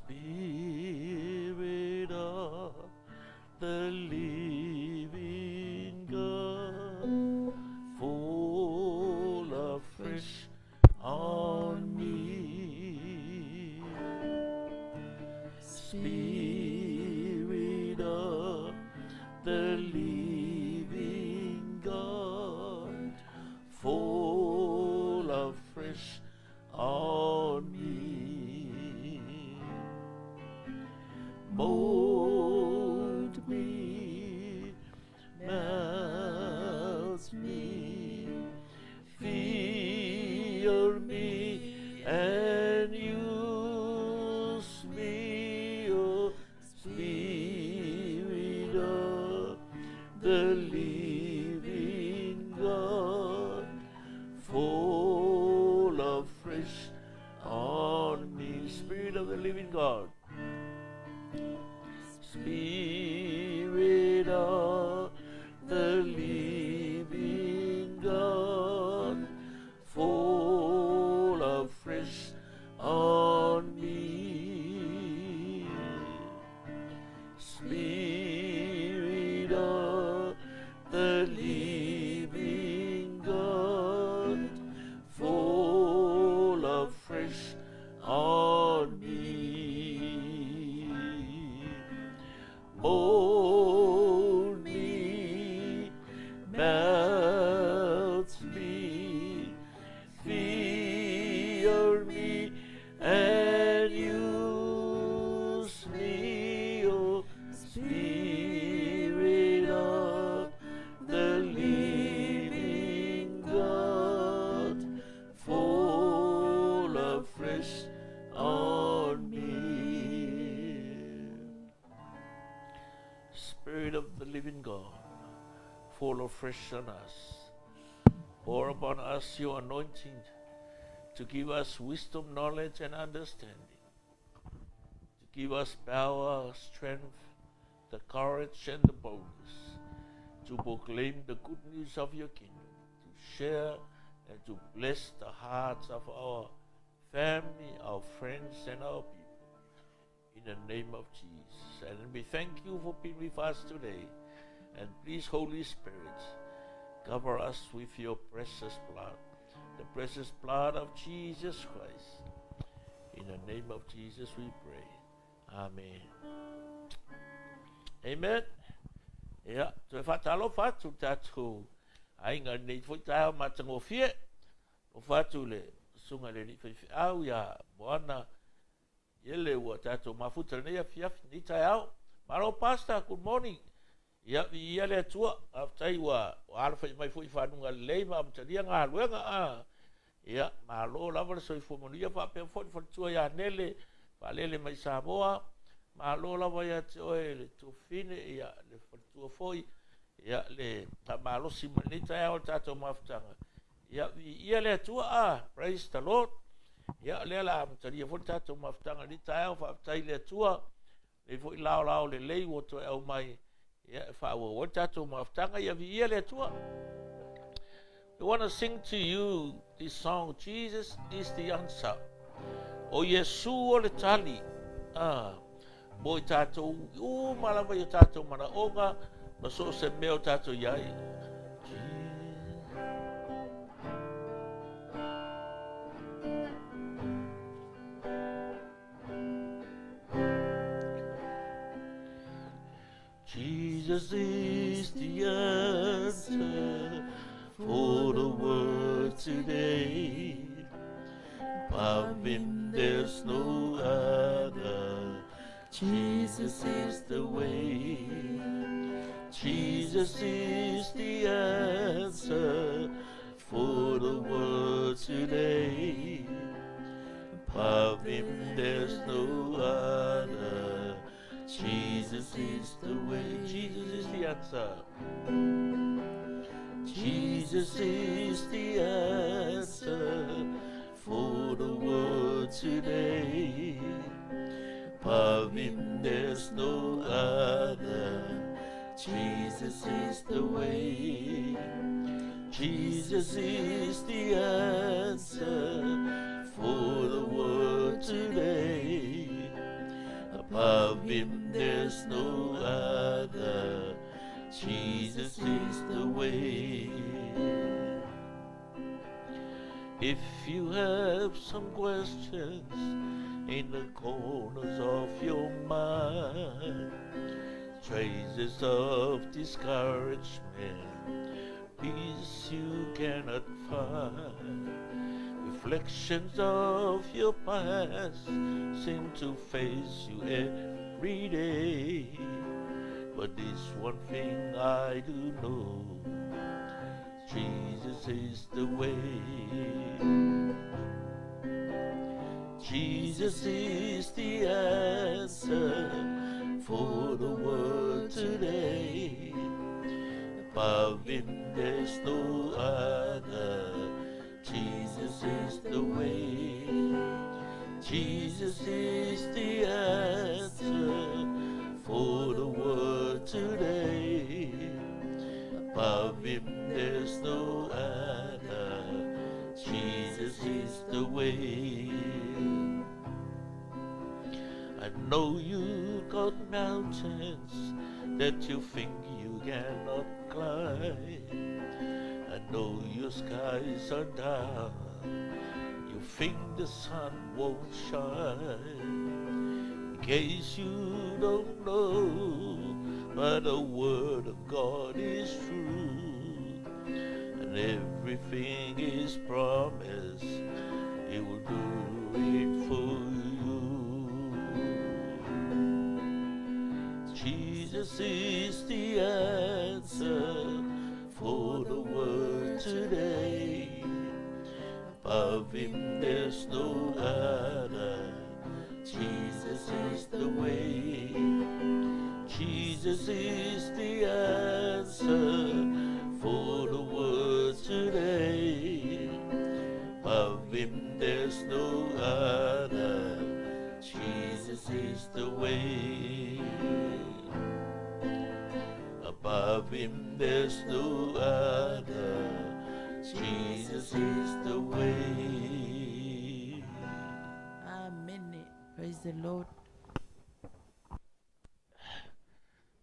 Spirit of the living God, fall afresh on me. Spirit of the living God, fall afresh on me. Mold me, melt me, fill me, and use me, O Spirit of the living God, fall afresh on me. Spirit of the living God, Spirit of the living God, fall afresh on me. Spirit of the living God, fall afresh on me. Mold me, melt me, fill me, and use me, O Spirit of the living God, fall afresh on me. Spirit of the living God, fall afresh on us. Pour upon us your anointing to give us wisdom, knowledge, and understanding. To give us power, strength, the courage, and the boldness to proclaim the good news of your kingdom, to share and to bless the hearts of our family, our friends, and our people. In the name of Jesus. And we thank you for being with us today. And please, Holy Spirit, cover us with your precious blood, the precious blood of Jesus Christ. In the name of Jesus we pray. Amen. Amen. Ia, toe faatalofa atu le tatou aiga i lenei foi taeao matagofie. Alofa atu i le susuga i le alii faifeau ia Moana Iele ua tatou mafuta i lenei afiafi, lenei taeao. Malo Pastor, good morning. Ia, viia le Atua, faafetai ua alafai mai foi i fanuga lelei ma amatalia galuega. A. Ia, malo lava le soifua manuia faapea foi le faletua ia Nele, faalele mai Samoa. Malo lava ia te oe le tuafafine, ia, le faletua foi, ia, le faamalosi mai lenei taeao i le tatou mafutaga. Ia, viia le Atua, a, praise the Lord. Ia, o lea o le a amatalia foi le tatou mafutaga i lenei taeao, faafetai i le Atua, lenei foi laolao lelei ua toe aumai, ia, e faaauau ai le tatou mafutaga, ia viia le Atua. We want to sing to you this song, Jesus is the answer. O Iesu o le tali. Ah, mo i tātou uma lava i o tātou manaoga, ma so o se mea o tātou i ai. Jesus is the answer for the world today. Above him there's no other. Jesus is the way. Jesus is the answer for the world today. Above him there's no other. Jesus is the way. Jesus is the answer. Jesus is the answer for the world today. Above him there's no other. Jesus is the way. Jesus is the answer for the world today. Above him there's no other. Jesus is the way. If you have some questions in the corners of your mind, traces of discouragement, peace you cannot find, reflections of your past seem to face you every day. But this one thing I do know, Jesus is the way. Jesus is the answer for the world today. Above him there's no other. Jesus is the way. Jesus is the answer for the world today. Above him there's no other. Jesus is the way. I know you got mountains that you think you cannot climb. I know your skies are dark, you think the sun won't shine. In case you don't know, but the word of God is true, and everything is promised, He will do it for you. Jesus is the answer for the world today. Above him there's no other. Jesus is the way. Jesus is the answer for the world today. Above him there's no other. Jesus is the way. Above him there's no other. Jesus is the way. Amen. Praise the Lord.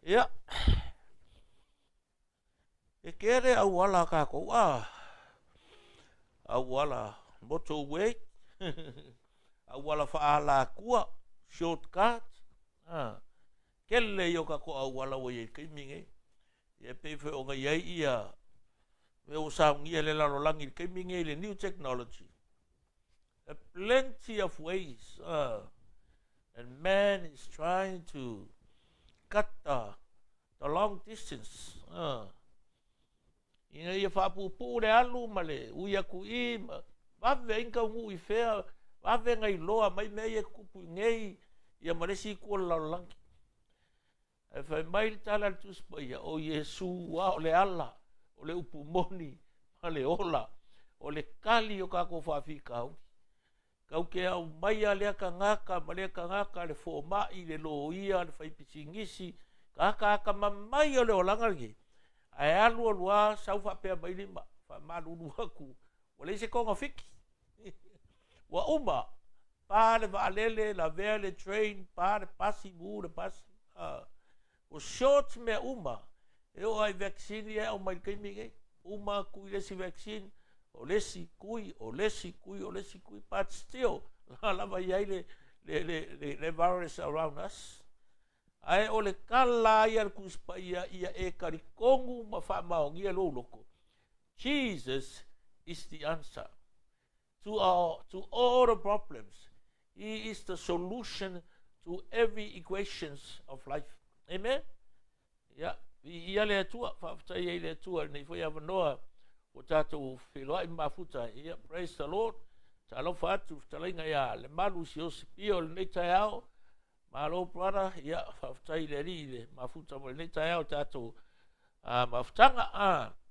Ia. E kere auala kākou a. Auala motorway. Auala whaalakua. Shortcut. Kele i o kako auala wa i kaimi ngai. Ia pe whe o ngai ai ia. Me o saungia le lalolangi i kaimi ngai le new technology. A plenty of ways. And man is trying to cut the long distance. Ina ia whaapupu le alu ma le ui aku i, ma vave inka ungu i whea, vave ngai loa mai mea ia kupu i ngei, ia malesi kua le lalolangi. E whai mai le tala le tusi paia, o Iesu a o le ala, o le upu moni, ma le ola, o le kali o kako whaafika au. Kau ke au mai a lea kangaka, ma lea kangaka le fōma'i, le loia, le whaipisingisi, ka aka mamai o le olanga le. Ae alu alua sau whaapea mai lima, wha malulu aku, wa leise konga fiki. Wa uma, pa le vaalele, la vea le train, pa le pasi, mu le pasi. O short mea uma, e o ai vaccine ia au mai kaimi ngai. Uma kui le si vaccine, o le si kui, o le si kui, o le si kui, but still, la lava iai le virus around us. Ae o le kala ia le kuspa ia, ia e karikongu ma whaamaongia lo loko. Jesus is the answer to all the problems. He is the solution to every equations of life. Amen? Ia, ia le atua, whaaftai ia le atua, nei foi awanoa o tātou whiloai mafuta. Ia, praise the Lord. Talofa atu, whatalinga ia le malu si o sipio le nei tai ao. Malo brother, ia, whaaftai le ri le mafuta mo le nei tai ao tātou mafutanga.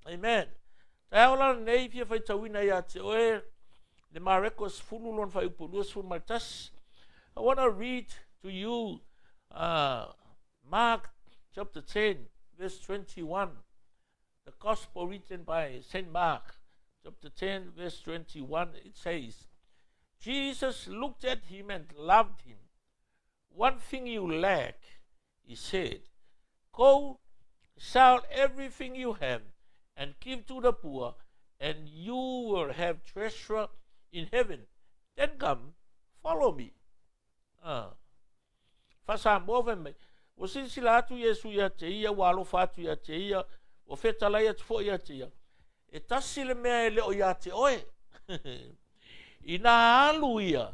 Amen. Tai ao la nei fia whaitauina ia te oe, le Mareko sefulu lona fuaiupu 21. I want to read to you Mark chapter 10, verse 21. The gospel written by St. Mark, chapter 10, verse 21, it says, Jesus looked at him and loved him. One thing you lack, he said. Go sell everything you have and give to the poor, and you will have treasure in heaven. Then come, follow me. Ah. Faa-Samoa fai mai, Ua silasila atu Iesu ia te ia, ua alofa atu ia te ia, ua fetalai atu foi ia te ia. E tasi le mea e le o ia te oe. Inā alu ia,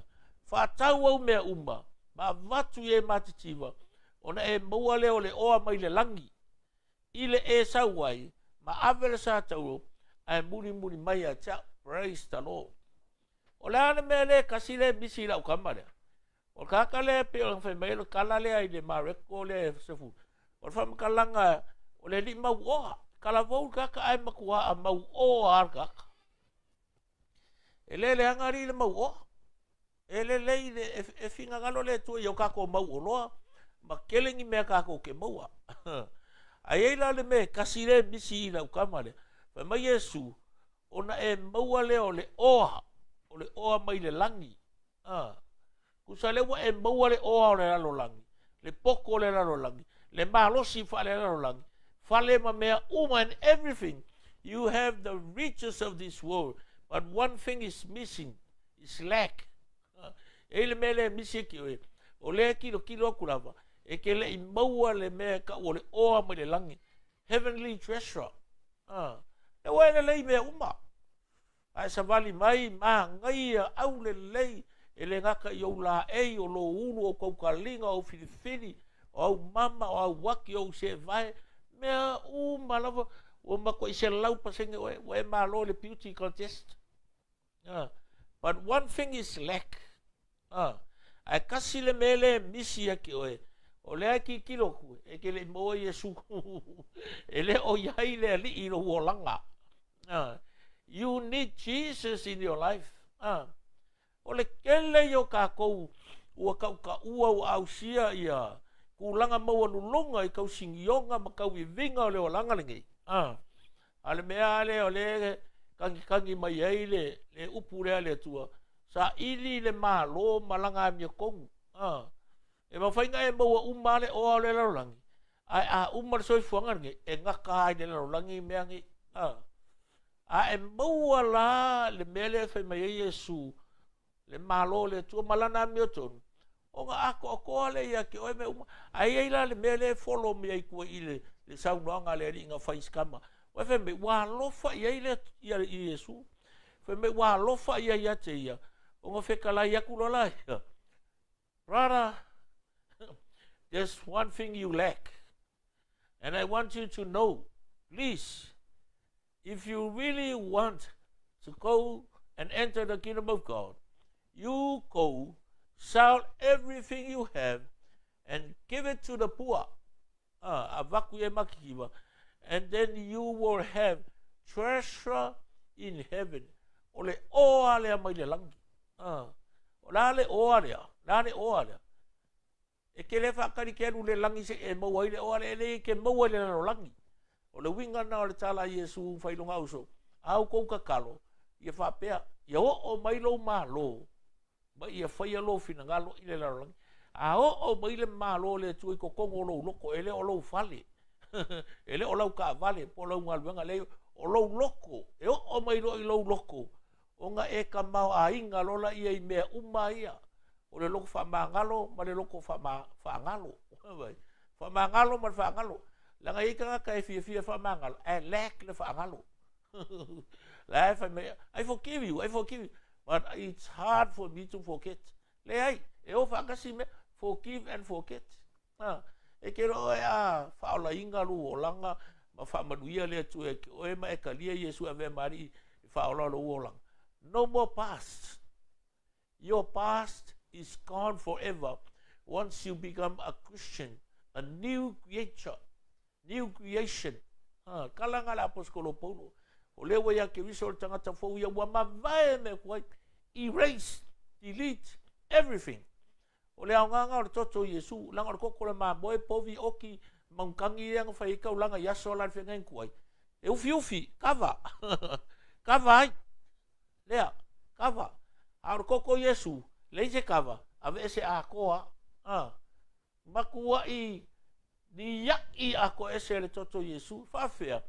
faatau au mea uma, ma avatu i e matitiva, ona e maua lea o le oa mai le lagi, i le e sau ai, ma ave le sa tauro, ae mulimuli mai ia te au. Praise the Lord. O le a le mea lea e kasi lea e misi i lau kama lea? O le tagata lea e pei ona fai mai ai le tala lea i le Mareko lea e 10, o le faamatalaga o le alii mauoa. Talavou le tagata ae matuā mauoa lava le tagata. E le leaga alii le mauoa. E lelei le, e finagalo le Atua ia o tatou mauoloa ma tele ni mea tatou te maua. Ae i ai la le mea e tasi lea e misi i lau tama lea. Fai mai Iesu, ona e maua lea o le oa, o le oa mai le lagi. A, tusa lea ua e maua le oa o le lalolagi, le poto o le lalolagi, le malosi faale-lalolagi, fale ma mea uma and everything, you have the riches of this world, but one thing is missing, is lack. E i ai le mea lea e misi e oe, o lea e tilotilo atu lava, e te le i maua le mea e tau o le oa mai le lagi, heavenly treasure. A, lea ua e lelei i mea uma. Ae savali mai, manaia, aulelei, e le gata i ou laei, o lou ulu, o ou tautaliga, o ou filifili, o au mama, o au ati, o ou seevae, mea uma lava, ua matuai 100% oe, ua e malo i le beauty contest. But one thing is lack. Ae kasi le mea lea e misi ia te oe, o lea e tilotilo atu, e te le i maua Iesu. E le o i ai le Alii i lou olaga. You need Jesus in your life. O le tele ia o tatou ua tautaua ua ausia ia tulaga maualuluga i tausinioga ma tauiviga o le olaga lenei. A o le mea lava lea o lea e tagitagi mai ai le upu lea a le Atua, saili le Malo ma lana amiotonu. E mafai ona e maua uma lava le oa o le lalolagi, ae a uma le soifuaga lenei, e gata lava i le lalolagi mea nei. A e maua la le mea lea e fai mai ai Iesu, le Malo o le Atua ma Lana amiotonu, ona atoatoa lea ia te oe mea uma. Ae i ai la le mea lea e folo mai ai tua i le, le saunoaga a le alii na fai i si tama. Ua fai mai, ua alofa i ai le, ia, Iesu. Fai mai, ua alofa ia ia te ia, ona fetalai atu loa laia. Brother, there's one thing you lack. And I want you to know, please, if you really want to go and enter the kingdom of God, you go sell everything you have and give it to the poor. Avatu i e makikiwa. And then you will have treasure in heaven. O le oa lea mai le langi. O la le oa lea, la le oa lea. E te le faatali ke alu le lagi seia e maua ai le oa lea, e leai e te maua i le lalolagi. O le uiga lena o le tala a Iesu fai lona uso, A outou tatalo, ia faapea, ia oo mai lou Malo, ma ia faia lou finagalo i le lalolagi. A oo mai le Malo o le Atua i totonu o lou loto, e le o lou fale, e le o lau taavale po o lau galuega, leai, o lou loto, e oo mai loa i lou loto, ona e tamaoaiga loa laia i mea uma ia, o le loto faamagalo ma le loto faagalo. Faamagalo ma le faagalo. Leaga e i ai tagata e fiafia faamagalo, ae lack le faagalo. La e fai mai, I forgive you, I forgive you, but it's hard for me to forget. Leai, e o faatasi mea, forgive and forget. Ha, e ke loa oe a faaolaina lou olaga ma faamanuia le Atua ia te oe ma e talia Iesu e avea ma Alii e faaola lou olaga. No more past. Your past is gone forever once you become a Christian, a new creature, new creation. Ha, kala nga le Aposetolo Paulo, o lea ua ia Keriso o le tagata fou ia ua mavae mea tuai, erase, delete everything. O le aogaga o le toto o Iesu, leaga o le koko o le mamoe, povi, oki, maugakagi lea na fai ai taulaga i aso la le feagaiga tuai, e ufiufi, kava, kava ai, lea, kava. A o le koko o Iesu, leai se kava, aveese atoa, a. Matua'i lia'i atoa ese e le toto o Iesu. Faafea,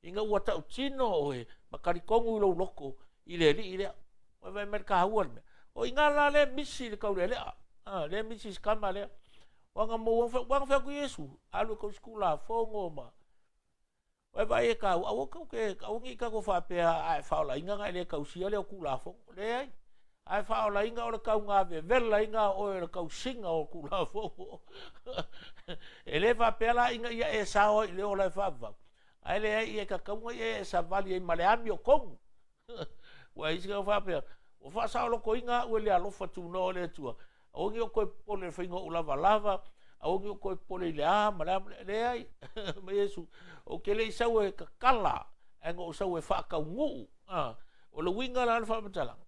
ina ua tautino oe ma talitonu i lou loto i le Alii lea. Ua vaai mai le taua le mea. O i ina la lea misi i le taulealea. Lea misi i si tama lea. Ua na maua, ua na fai atu Iesu, alu e tausi tulafono ma Ua vaai e taua, aua tatou te, aua ne i tatou faapea a e faaolaina ona e le tausia lea o Tulafono. Leai. A e faaolaina o le taugavevelaina o oe o le tausiga o Tulafono. E le faapea la ina ia e sao ai i le ola e faavavau, ae leai ia e tatau ona ia e savali ai ma le amiotonu. Ua i ai isi tagata faapea, ua faasaolotoina au e le alofa tunoa o le Atua, aua ne i ou toe popole i le faiga o ou lavalava, aua ne i ou toe popole i le a ma le a ma le a. Leai, ma Iesu, ou te le i sau e tatala, ae na ou sau e faataunuu. O le uiga la o le faamatalaga,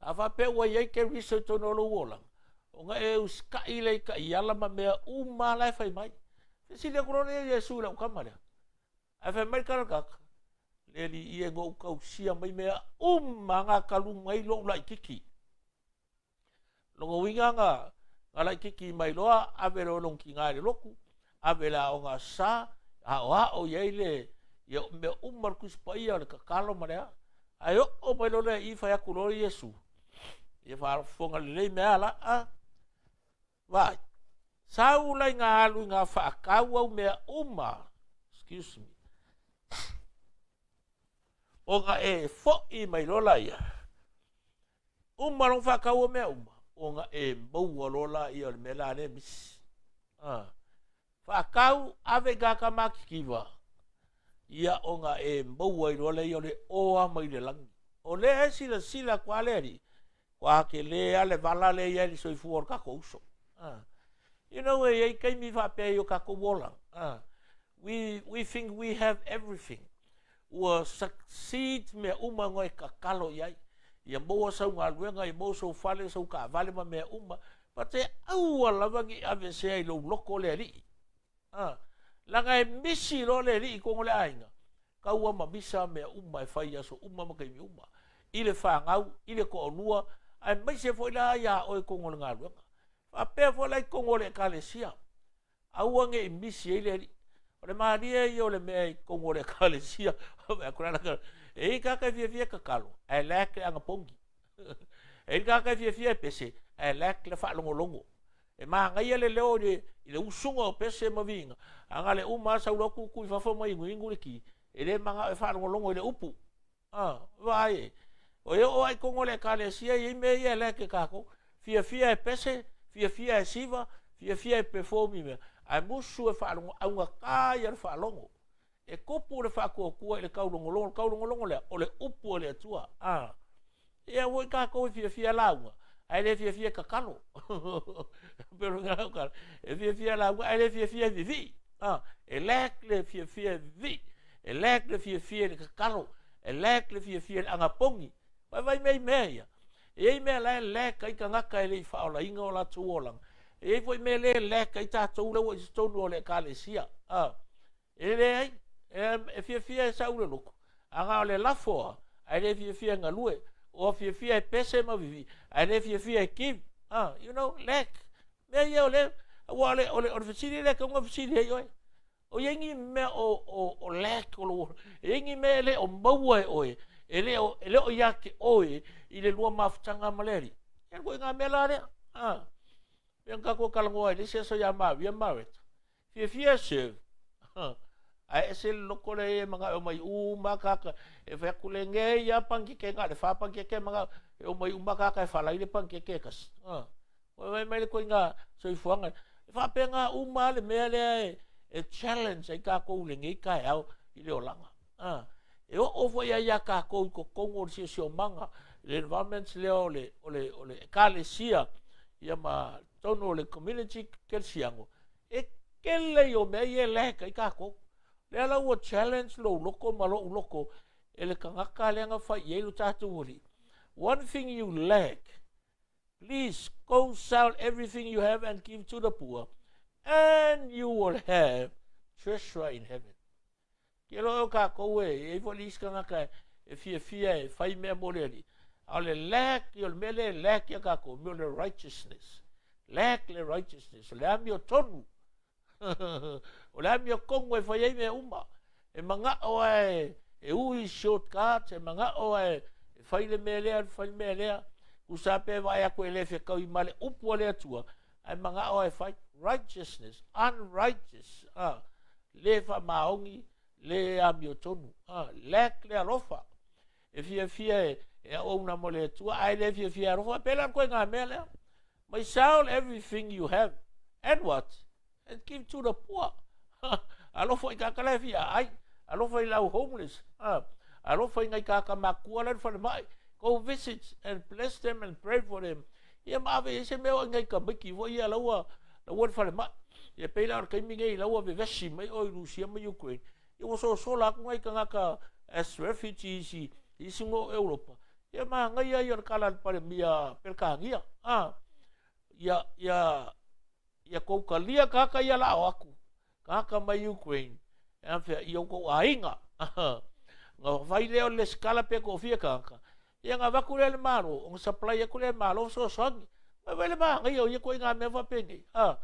a faapea ua i ai Keriso i totonu o lou olaga, ona e usitai lea i taiala ma mea uma la e fai mai. Fesili atu loa lea Iesu i lau tama lea. Ae fai mai le tagata, le alii e, na ou tausia mai mea uma na talu mai lou laititi. Lona uiga na laititi mai loa, ave loa lona tina i le lotu, ave le aoga sa, aoao i ai le ia mea uma le Tusi Paia o le tatalo ma le a. Ae oo mai loa lea i fai atu loa Iesu, ia faafofoga lelei mea la a. Vaai, sau la i ngā alu i ngā whaakau au mea uma, excuse me, ona e fo'i mai loa laia, uma lona whaakau o mea uma, ona e maua loa laia o le mea la lea misi. Whaakau ave i kāka makikiwa, ia ona e maua i loa laia o le oa mai le langi. O lea e sila sila kwa le ari, kwa ke le a le vala le ia i le soifua o le kākou uso. You know, e iai taimi faapea i o kākou olaga. We think we have everything. Ua succeed mea uma ngoe kakalo i ai. Ia maua sau galuega, ia maua sou fale, sou taavale ma mea uma. But e aua lava ne i aveesea i lou loko le Alii. Leaga e misi loa le Alii i totonu o le aiga, taua ma misa mea uma e fai i aso uma ma taimi uma. I le fanau, i le toalua, aemaise foi la iā oe i totonu o le galuega. Faapea foi la i totonu o le ekalesia, aua ne i misi ai le Alii. O le malie ia o le mea i totonu o le ekalesia, e i ai tagata e fiafia e tatalo, ae lack le anapogi. E i ai tagata e fiafia e pese, ae lack le faalogologo. E manaia le leo i le usuga o pese ma viiga, a na le uma lava sau loa tutu i fafo ma inuinu le ki, e le manao e faalogologo i le upu. Vaai e, o e oo lava i totonu o le ekalesia e i ai mea ia e lack e kākou. Fiafia e pese, fiafia e siva, fiafia e perform i mea, ae musu e faalogo, augata ia le faalogo. E tupu le faatuatua i le taulogologo, le taulogologo lea, o le upu a le Atua. Ia foi kākou e fiafia lauga, ae le fiafia e tatalo. E fiafia lauga, ae le fiafia e vivii. E lack le fiafia e vivii, e lack le fiafia i le tatalo, e lack le fiafia i le anapogi. Vaivai mea i mea ia. E i ai mea la e lack ai tagata e le i faaolaina o latou olaga. E i ai foi mea lea e lack ai tatou lea ua i totonu o le ekalesia. E leai, e fiafia e sau le lotu, a na o le lafo lava, ae le fiafia e galue. Ua fiafia e pese ma vivii, ae le fiafia e give. You know, lack. Mea ia o le, aua o le, o le, o le fesili lea e tatau ona fesili ai oe. O i ai ni mea o lack o lou, e i ai ni mea e le o maua e oe, e le o, e le o ia te oe i le lua mafutaga ma le Alii. Ia le ituaiga mea la lea. Pei ona tatou talanoa ai i le isi aso ia Maria ma Mareta. Fiafia e serve. Ae ese le loko lea e manao e omai uma tagata e fai atu lenei lava panikeke na o le fa panikeke e manao e omai uma tagata e falai le panikeke e tasi. Ua vaai mai le ituaiga soifuaga. E faapena uma lava le mea lea e challenge ai tatou i lenei taeao i le olaga. E oo foi lava ia tatou i totonu o le siosiomaga, le environment lea o le, o le, o le ekalesia ia ma totonu o le community kerisiano, e tele ia o mea ia e lack ai tatou. Lea la ua challenge lou loto ma lou loto e le tagata lea na fai i ai lo tatou Alii. One thing you lack, please go sell everything you have and give to the poor, and you will have treasure in heaven. Ke loa o kākou e, e i ai foi le isi tagata e fiafia e fai mea mo le Alii. A o le lack, o le mea lea e lack ia kākou, mea o le righteousness. Lack le righteousness, o le amiotonu. O le amiokongo e fai ai mea uma. E maga'o lava e ui shortcuts, e maga'o lava e fai le mea lea, fai le mea lea. Tusa pe vaai atu e le fetaui ma le upu a le Atua, ae maga'o lava e fai. Righteousness, unrighteous, le faamaoni, le amiotonu. Lack le alofa. E fiafia e auauna mo le Atua, ae le fiafia e alofa. Pe la le ituaiga mea lea. May sell everything you have. And what? And give to the poor. Alofa i tagata la e fia ai. Alofa i lau homeless. Alofa i ngai tagata makua la i le falemai. Go visit and bless them and pray for them. Ia ma ave i ai se mea o i ngai tamaiti foi ia laua laua i le falemai. Ia pei la o le taimi nei laua vevesi mai o i Rusia ma Ukraine. Ia ua sosola atu ngai tagata as refugees i isi nuu o Europa. Ia manaia ia o le tala a le Palemia Peretania, a, ia, ia, ia tou talia tagata ia la o atu, tagata mai Ukraine, e afea, i outou aiga. Ona fai lea o le lesitala pe toafia tagata, ia ona avatu lea e le Malo, ona supply atu lea e le Malo fesoasoani. Vaai le manaia o ia ituaiga mea faapenei, a,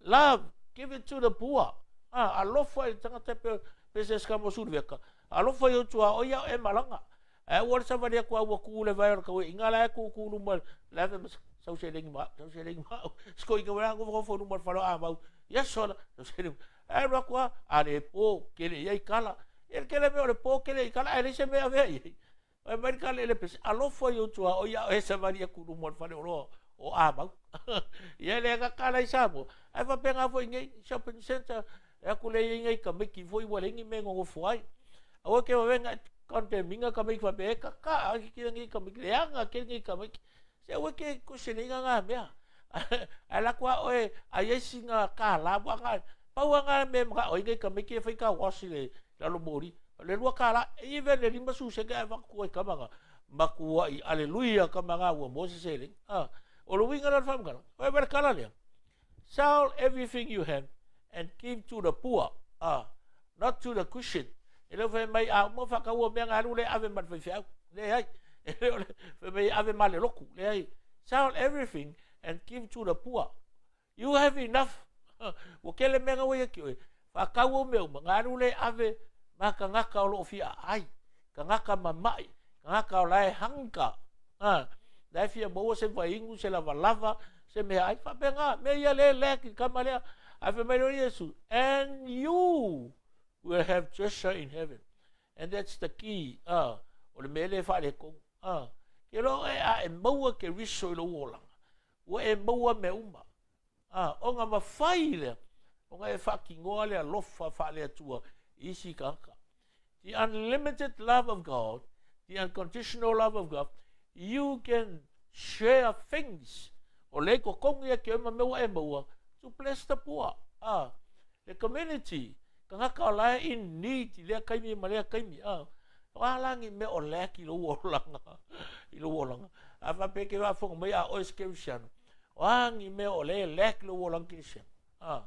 love, give it to the poor, a, alofa i le tagata pe se esi Suluveka, alofa i ou tuaoi a o e malaga. Ae aua le savali atu a ua tu le vae o le tauaiga la e tutu luma la e fai mai, sau seleni ma au, sau seleni ma au. Sikoina mai lava nofonofo i luma o le fale o Amau, ia sola, sau seleni. Ae alu atu lava, a le po, tele i ai tala. Ia le tele mea o le po tele i tala, ae leai se mea e avea i ai. Fai mai le tala i le pese, alofa i ou tuaoi a o e savali atu i luma o le fale oloa o Amau. Ia le agaga la i Samoa, ae faapena foi i nei shopping centre, e atu lea i ai nai tamaiti foi ua leai ni mea e nonofo ai. Aua e te vavega e condemn-ina tamaiti faapea e kaka a kikina nei tamaiti, leaga tele nei tamaiti. Se aua e te question-ina na mea. Ae alu atu lava oe a i ai sina $1 ua na, pau lava na mea e manao ai nai tamaiti e fai car wash i le lalo moli. O le $2, even le 50 sene ae avatu ai tama na, matuai aleluia tama na ua maua se seleni. O le uiga lea o le faamatalaga. Ua e le tala lea. Sell everything you have and give to the poor, not to the Christian. E le o fai mai a uma faataua mea na alu lea ave ma le faifeau. Leai. E le o le fai mai ave ma le lotu. Leai. Sell everything and give to the poor. You have enough. Ua tele mea na ua ia te oe. Faatau ou mea uma, na alu lea ave ma tagata o lo o fia aai, tagata mama'i, tagata o la e hunger, la e fia maua se vaiinu, se lavalava, se mea ai, faapena, mea ia lea e lack i le tama lea. Ae fai mai loa Iesu, and you will have treasure in heaven. And that's the key, o le mea lea e faaletonu. Ke loa oe a e maua Keriso i lou olaga, ua e maua mea uma. Ā, ona mafai lea ona e faatinoa le alofa faale-Atua i isi tagata. The unlimited love of God, the unconditional love of God, you can share things, o lea i totogi ia ke ma mea ua e maua, to bless the poor. Ā, le community, tagata o la e in need i lea taimi ma lea taimi. Ā, o a la ni mea o lack i lou olaga, i lou olaga. A faapea ke faafofoga mai a oe se kerisiano, O a ni mea o lea e lack lou olaga kerisiano? A,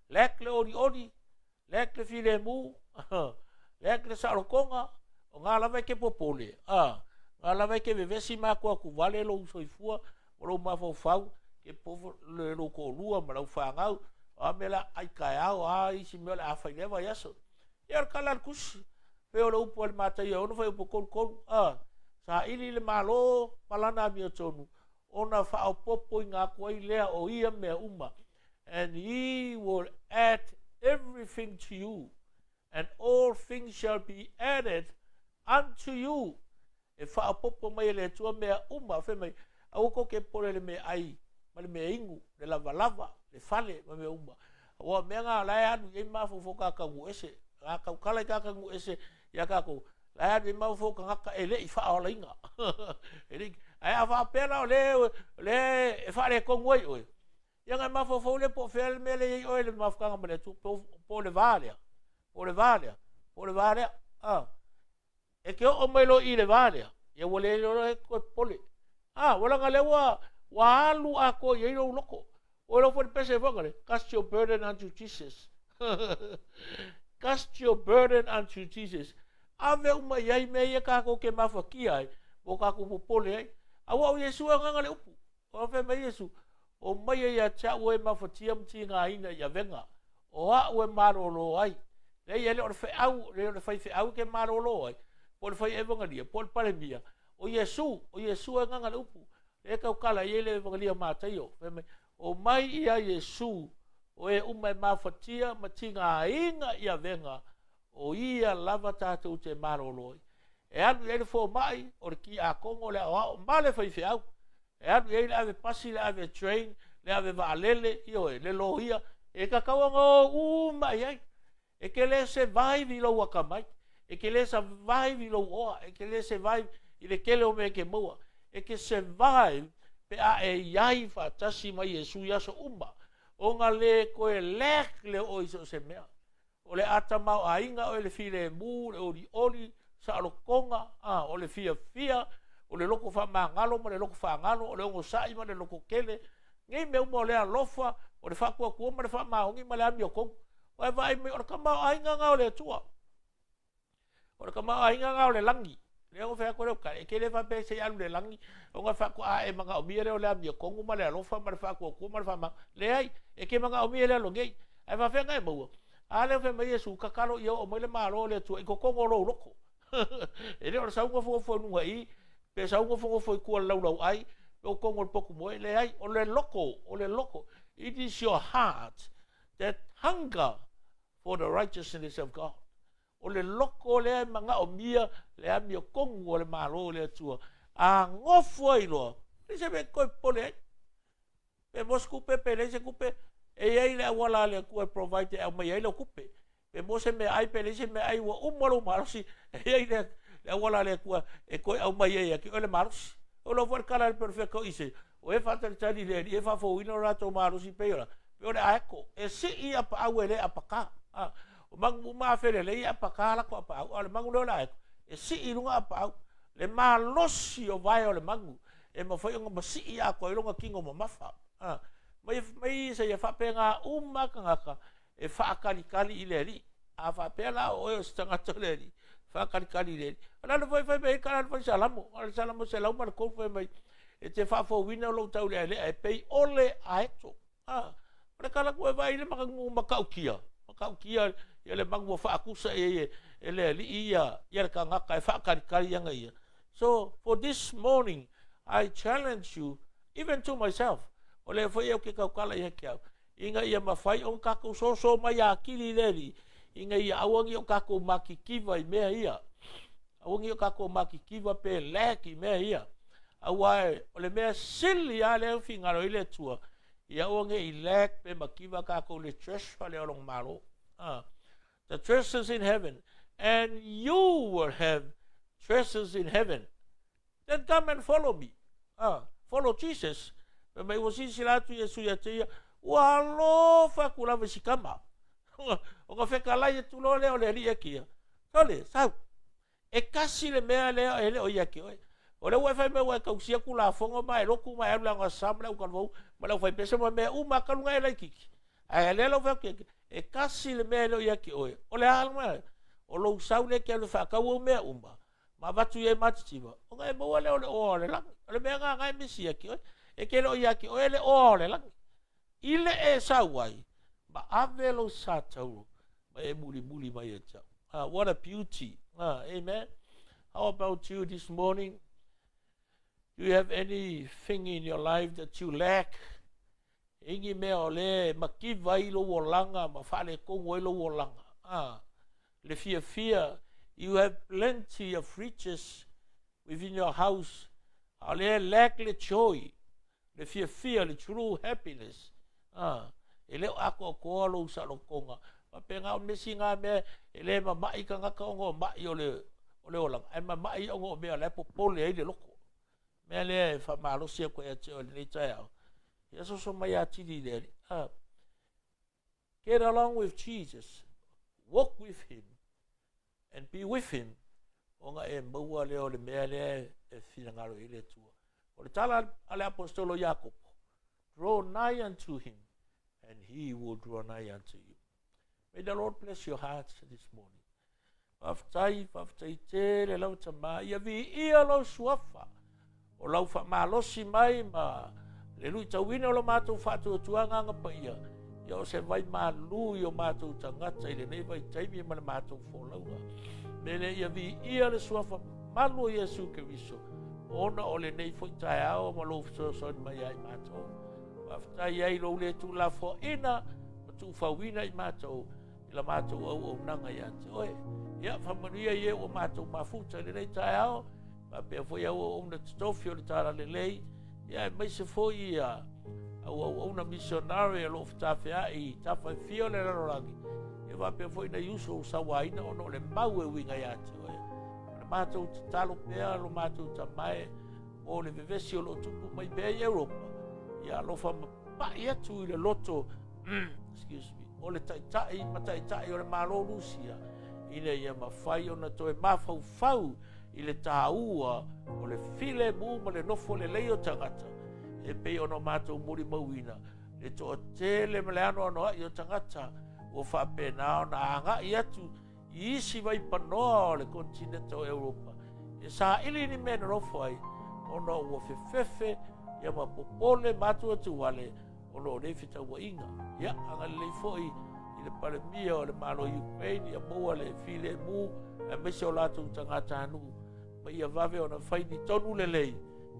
lack le olioli, lack le filemu, lack le saolotoga, o ngā lava e ke popole, a, ngā lava e ke vevesi ma akuaku vale lou soifua ma lou mafaufau, ke pofo le lou toalua ma lau fanau, o a mea la ai taeao, a isi mea o le a fai lea vaiaso. Ia o le tala a le tusi, pei o le upu a le Mataia e ono fuaiupu 33, a, saili le Malo ma lana amiotonu, ona faaopoopoina atu ai lea o ia mea uma, and he will add everything to you, and all things shall be added unto you. E faaopoopo mai e le Atua mea uma, fai mai, aua tou te popole i le meaai ma le mea inu, le lavalava, le fale ma mea uma. Aua o mea na o la e alu i ai mafaufau tagata nuu ese, a tautala i tagata nuu ese iā tatou, la e alu i ai mafaufau tagata e le i faaolaina. E le i, ae a faapea la o lea, o lea e faaletonu ai oe, ia ona e mafaufau lea po o fea le mea lea e i ai oe i le mafutaga ma le Atua, po o le va lea, po o le va lea, po o le va lea. A, e te oo mai loa i le va lea, ia ua le iloa e toe popole. A, ua leaga lea ua, ua alu atoa i ai lou loto. Ua iloa foi le pese foi le, cast your burden unto Jesus. Cast your burden unto Jesus. Ave uma i ai mea ia tatou te mafatia ai, mo tatou popole ai. Aua o Iesu e agaga le upu. O fai mai Iesu, Omaia ia te a'u o e mafatia ma tigaina i avega, o a'u e malōlō ai. Leai, e le o le feau, le o le faifeau e ke malōlō ai, po o le fai evangelia, po o le palemia, o Iesu, o Iesu e agaga le upu. Lea e tautala i ai le Evangelia o Mataio, fai mai, Omai ia Iesu, o e uma e mafatia ma tigaina i avega, o ia lava tatou te malōlō ai. E alu i ai le fomai, o le tiakono, o le aoao ma le faifeau. E alu i ai le ave pasi, le ave train, le ave vaalele, ioe, le loia, e tatau ona o uma i ai. E te le survive i lou atamai, e te le survive i lou oa, e te le survive i le tele o mea e te maua. E te survive pe a e i ai faatasi ma Iesu i aso uma, ona le toe lack lea o oe i so o se mea. O le a tamaoaiga oe i le filemu, le olioli, saolotoga, a, o le fiafia, o le loto faamagalo ma le loto faagalo, o le onosai ma le loto tele, nei mea uma o le alofa, o le faatuatua ma le faamaoni ma le amiotonu. Ua e vaai mai, o le tamaoaiga lena o le Atua. O le tamaoaiga lena o le lagi. Lea ua fai atu lea tali, e te le faapea se i alu i le lagi, ona faatoa e manaomia lea o le amiotonu ma le alofa ma le faatuatua ma le faamagalo. Leai, e te manaomia i le alo nei. Ae faafefea ona e maua? A lea ua fai mai Iesu, tatalo ia oo mai le Malo o le Atua i totonu o lou loto. E le o le sau nofonofo i luga i i, pe sau nofonofo i tua i le laulauai, pe o totonu o le potu moe. Leai, o le loto, o le loto. It is your heart that hunger for the righteousness of God. O le loko lea e manaomia le amiotonu o le Malo o le Atua, a nofo ai loa, leai se mea e toe popole ai. Pe maua se tupe, pe leai se tupe, e i ai le auala a le Atua e provide e aumai ai lau tupe. Pe maua se meaai, pe leai se meaai, ua uma lou malosi, e i ai le auala a le Atua e toe aumai ai ia te oe le malosi. O lau foi le tala a le perofeta o Isaia, o e faatalitali i le Alii e faafouina lo latou malosi pei o le a? Pei o le aeto, e sii apaau e le apaka. O manu uma a felelei e apaka latou apaau, a o le manu lea o le aeto, e sii i luga apaau. Le malosi o vae o le manu e mafai ona masii atoa ai lona tino mamafa. Mai mai Isaia, faapena uma tagata e faatalitali i le Alii. A faapea la o oe o se tagata o le Alii, faatalitali i le Alii. O le ala foi fai mai ai tala a le fai Salamo, o le Salamo 103 fai mai, e te faafouina lou taulealea e pei o le aeto. A, o le tala atu e vaai i le manu matautia, matautia ia le manu ua faatusa i ai e le Alii ia, ia le tagata e faatalitali ana ia. So, for this morning, I challenge you, even to myself, o lea foi ou te tautala ia te au, ina ia mafai ona tatou soso mai atili i le Alii, ina ia aua ne i o tatou matitiva i mea ia. Aua ne i o tatou matitiva pe lack i mea ia. Aua o le mea sili lava lea e finagalo ai le Atua, ia aua ne i lack pe mativa tatou i le treasure lea o Lona Malo. The treasures in heaven, and you will have treasures in heaven. Then come and follow me. Follow Jesus. Fai mai ua silasila atu Iesu ia te ia, ua alofa atu lava i si tama. Ona fetalai atu loa lea o le Alii e kia, Sole, sau. E tasi le mea lea e le o ia te oe. O lea ua e fai mai ua e tausia Tulafono ma e lotu ma e alu i le aogasa ma le autalavou ma le aufaipese ma mea uma talu ona e laitiiti. Ae lea lau fai atu, e tasi le mea e le o ia te oe. O le a le mea? O lou sau lea e te alu e faatau au mea uma, ma avatu i ai matitiva, ona e maua lea o le oa o le lagi. O le mea lena na e misi ia te oe. E te le o ia te oe le oa o le lagi. I le e sau ai, ma ave lou sa tauro, ma e mulimuli mai ia te au. What a beauty. Amen. How about you this morning? Do you have anything in your life that you lack? E i ai ni mea o lea e mativa ai lou olaga ma faaletonu ai lou olaga. Le fiafia, you have plenty of riches within your house, a o lea e lack le joy, le fiafia, le true happiness. E le o atoatoa lou saolotoga. Faapena, o le mea sina mea e le mama'i tagata ona o ma'i o le o le olaga, ae mama'i ona o mea o la e popole ai le loto. Mea lea e faamalosi atu ai ia te oe i lenei taeao, ia soso mai atili i le Alii. Get along with Jesus, walk with him, and be with him, ona e maua lea o le mea lea e finagalo i ai le Atua. O le tala a le aposetolo Iakopo, draw nigh unto him, and he will draw nigh unto you. May the Lord bless your hearts this morning. Faafetai, faafetai tele lau Tama, ia viia lou suafa o lau faamalosi mai ma Le luitauina o lo matou faatuatuaga agapaia, ia o se vai malu i o matou tagata i lenei vaitaimi ma le matou folauga. Me le ia viia le suafa malu o Iesu Keriso, ona o lenei foi taeao ma lou fesoasoani mai ia i matou. Faafetai ai lou le tuulafoaina ma tuufauina i matou i la matou auaunaga ia te oe. Ia faamanuia i e ua matou mafuta i lenei taeao, faapea foi auaunauna totofi o le Talalelei, ia aemaise foi ia auaunauna misionare o lo o fetafeai i tafa e fia o le lalolagi, ia faapea foi nai uso ua sauaina ona o le mau e uiga ia te oe. O le matou tatalo pea lo matou tamae mo le vevesi o lo o tupu mai pea i Europa, ia alofa mapai atu i le loto excuse me, o le taitai ma taitai o le Malo Rusia, ina ia mafai ona toe mafaufau i le taua o le filemu ma le nofo lelei o tagata, e pei ona matou molimauina le toatele ma le anoanoai o tagata ua faapena ona agai atu i isi vaipanoa o le kontineta o Europa e saili ni mea e nonofo ai, ona ua fefefe ia ma popole ma atuatuale ona o nei fetauaiga. Ia agalelei foi i le Palemia o le Malo Ukraine ia maua le filemu aemaise o latou tagatanuu, ma ia vave ona fai ni tonu lelei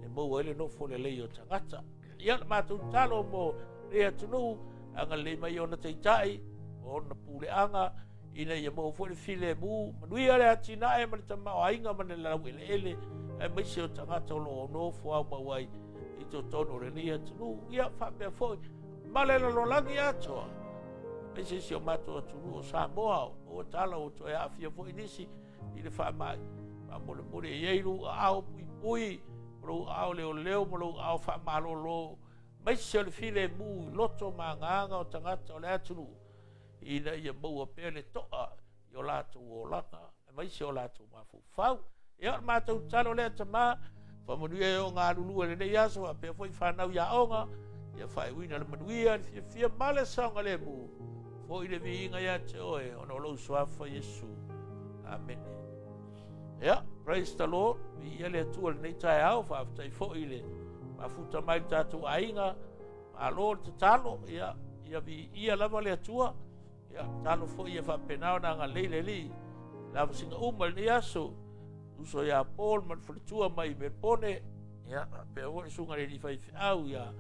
e maua ai le nofo lelei o tagata. Ia le matou tatalo mo lenei atunuu, agalelei mai ona taitai ma ona puleaga, ina ia maua foi le filemu, manuia le atinae ma le tamaoaiga ma le laueleele, aemaise o tagata o lo o nofo aumau ai i totonu o lenei atunuu. Ia faapea foi ma le lalolagi atoa, aemaise si o matou atunuu o Samoa, ua tala ua toe aafia foi nisi i le faamai. Faamolemole e i ai lou aao puipui, ma lou aao leoleo, ma lou aao faamalolo, aemaise o le filemu i loto ma agaga o tagata o le atunuu, ina ia maua pea le toa i o latou olaga, aemaise o latou mafaufau. Ia o le matou tatalo lea, Tama, faamanuia e o galulue lenei aso, faapea foi fanau i aoga, ia faaiuina le manuia, le fiafia ma le saogalemu, foi le viiga ia te oe, ona o lou suafa Iesu. Amene. Ia, praise the Lord, viia le Atua lenei taeao, faafetai foi le mafuta mai le tatou aiga, malo le tatalo, ia, ia viia lava le Atua, ia tatalo foi ia faapena ona agalelei le Alii, lavasiga uma lenei aso, uso ia Paul ma le faletua mai Melbourne, ia faapea foi le susuga i le alii faifeau ia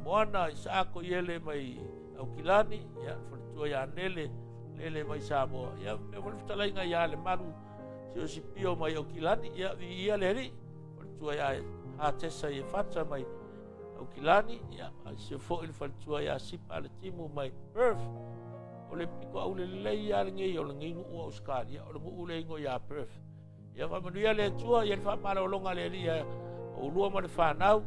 Moana Isaako Iele mai Aukilani, ia le faletua ia Nele Lele mai Samoa, ia faapea foi le fetalaiga ia Lemalu Siosipio mai Aukilani, ia viia le Alii, faletua ia Hatesa Iefata mai Aukilani, ia aemaise foi le faletua ia Sipa Aletimu mai Perth. O le pito aulelei ia lenei o lenei nuu o Australia, o le nuu le ingoa ia Perth. Ia faamanuia le Atua, ia le faamalologa le Alii ia oulua ma le fanau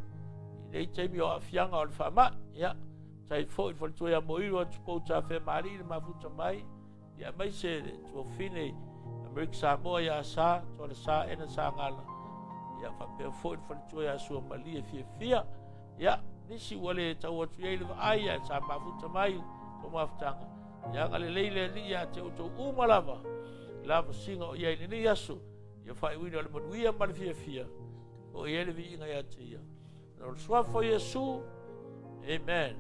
i nei taimi o aafiaga o le faamai. Ia tai foi le faletua ia Moiru atu pou Tafea Malie le mafuta mai, ia aemaise le tuafine Amerika Samoa ia Sa Toala Sa Ena Sagala, ia faapea foi le faletua ia Sua Malie fiafia. Ia nisi ua le tau atu ai le vaai ia sa mafuta mai to mafutaga. Ia agalelei le Alii ia te outou uma lava lavasiga o ia i lenei aso, ia faaiuina o le manuia ma le fiafia o i ai le viiga ia te ia. O le suafa o Iesu. Amen.